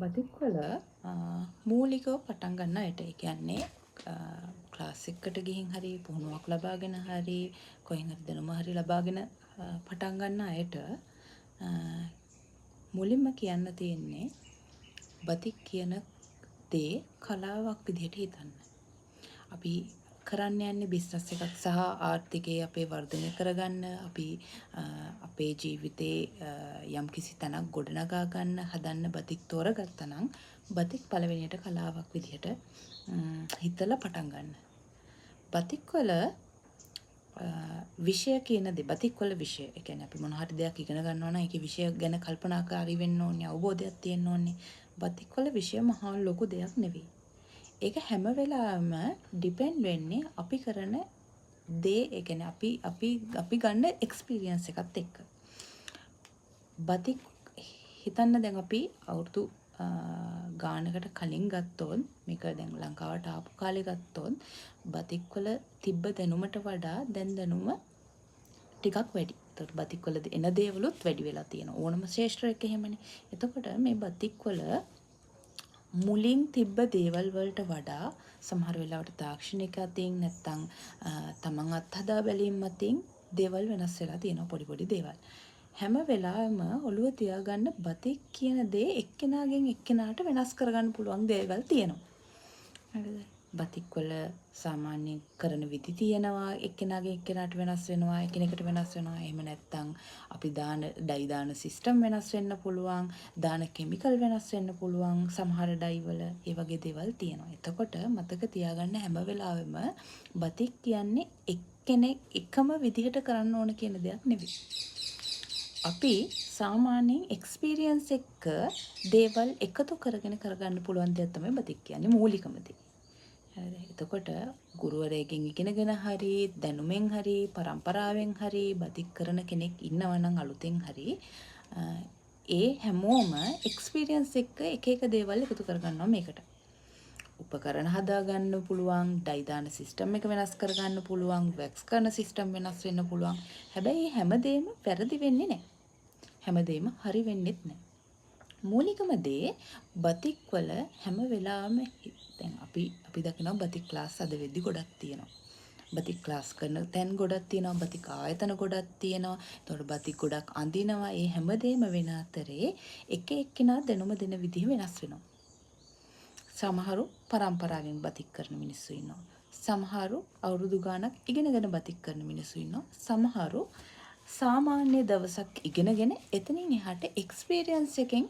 Batik වල මූලිකව පටන් ගන්න අයට, ඒ කියන්නේ ක්ලාස් එකකට ගිහින් හරි, පුහුණුවක් ලබාගෙන හරි, කොහෙන් හරි දැනුම හරි ලබාගෙන පටන් ගන්න අයට මුලින්ම කියන්න තියෙන්නේ බතික් කියන දේ කලාවක් විදිහට හිතන්න. අපි කරන්න යන්නේ බිස්නස් එකක් සහ ආර්ථිකය අපේ වර්ධනය කරගන්න, අපි අපේ ජීවිතේ යම්කිසි තැනක් ගොඩනගා ගන්න හදන්න බතික් තෝරගත්තා නම්, බතික් පළවෙනියට කලාවක් විදිහට හිතලා පටන් ගන්න. බතික් වල විෂය කියන දේ, බතික් වල විෂය, ඒ කියන්නේ අපි මොන හරි දෙයක් ඉගෙන ගන්නවා නම් ඒකේ විෂය ගැන කල්පනාකාරී වෙන්න ඕනේ, අවබෝධයක් තියෙන්න ඕනේ. බතික් වල විෂය මහා ලොකු දෙයක් නෙවෙයි. ඒක හැම වෙලාවෙම ඩිපෙන්ඩ් වෙන්නේ අපි කරන දේ, ඒ කියන්නේ අපි අපි අපි ගන්න එක්ස්පීරියන්ස් එකත් එක්ක. බතික් හිතන්න, දැන් අපි අවුරුදු ගානකට කලින් ගත්තොත්, මේක දැන් ලංකාවට ආපු කාලේ ගත්තොත්, බතික් වල තිබ්බ දැනුමට වඩා දැන් දැනුම ටිකක් වැඩි. එතකොට බතික් වල එන දේවලුත් වැඩි වෙලා තියෙනවා. ඕනම ක්ෂේත්‍රයක එහෙමනේ. එතකොට මේ බතික් වල මුලින් තිබ්බ දේවල් වලට වඩා සමහර වෙලාවට තාක්ෂණික අතින් නැත්තම් තමන් අත්හදා බැලීම් අතින් දේවල් වෙනස් වෙලා තියෙනවා, පොඩි පොඩි දේවල්. හැම වෙලාවෙම ඔළුව තියාගන්න, බතික් කියන දේ එක්කෙනාගෙන් එක්කෙනාට වෙනස් කරගන්න පුළුවන් දේවල් තියෙනවා. හරිද? බතික් වල සාමාන්‍යයෙන් කරන විදි තියෙනවා, එක්කෙනාගෙන් එක්කෙනාට වෙනස් වෙනවා, එකිනෙකට වෙනස් වෙනවා. එහෙම නැත්නම් අපි දාන ඩයි දාන සිස්ටම් වෙනස් වෙන්න පුළුවන්, දාන කෙමිකල් වෙනස් වෙන්න පුළුවන් සමහර ඩයි වල. ඒ වගේ දේවල් තියෙනවා. එතකොට මතක තියාගන්න, හැම වෙලාවෙම බතික් කියන්නේ එක්කෙනෙක් එකම විදිහට කරන්න ඕන කියන දෙයක් නෙවෙයි. අපි සාමාන්‍යයෙන් එක්ස්පීරියන්ස් එක්ක දේවල් එකතු කරගෙන කරගන්න පුළුවන් දෙයක් තමයි බතික් කියන්නේ මූලිකම දේ. හරිද? එතකොට ගුරුවරයෙක්ගෙන් ඉගෙනගෙන හරි, දැනුමෙන් හරි, පරම්පරාවෙන් හරි බතික් කරන කෙනෙක් ඉන්නවා නම් අලුතෙන් හරි, ඒ හැමෝම එක්ස්පීරියන්ස් එක්ක එක එක දේවල් එකතු කරගන්නවා මේකට. උපකරණ හදාගන්න පුළුවන්, ඩයි දාන සිස්ටම් එක වෙනස් කරගන්න පුළුවන්, වැක්ස් කරන සිස්ටම් වෙනස් වෙන්න පුළුවන්. හැබැයි හැමදේම වැරදි වෙන්නේ නැහැ. හැමදේම හරි වෙන්නෙත් නැහැ. මූලිකම දේ බතික් වල හැම වෙලාවෙම දැන් අපි අපි දකිනවා බතික් ක්ලාස් අද වෙද්දි ගොඩක් තියෙනවා. බතික් ක්ලාස් කරන තැන් ගොඩක් තියෙනවා. බතික් ආයතන ගොඩක් තියෙනවා. එතකොට බතික් ගොඩක් අඳිනවා. ඒ හැමදේම වෙන අතරේ එක එක්කෙනා දැනුම දෙන විදිහ වෙනස් වෙනවා. සමහරු පරම්පරාවෙන් බතික් කරන මිනිස්සු ඉන්නවා. සමහරු අවුරුදු ගාණක් ඉගෙනගෙන බතික් කරන මිනිස්සු ඉන්නවා. සමහරු සාමාන්‍ය දවසක් ඉගෙනගෙන එතනින් එහාට එක්ස්පීරියන්ස් එකෙන්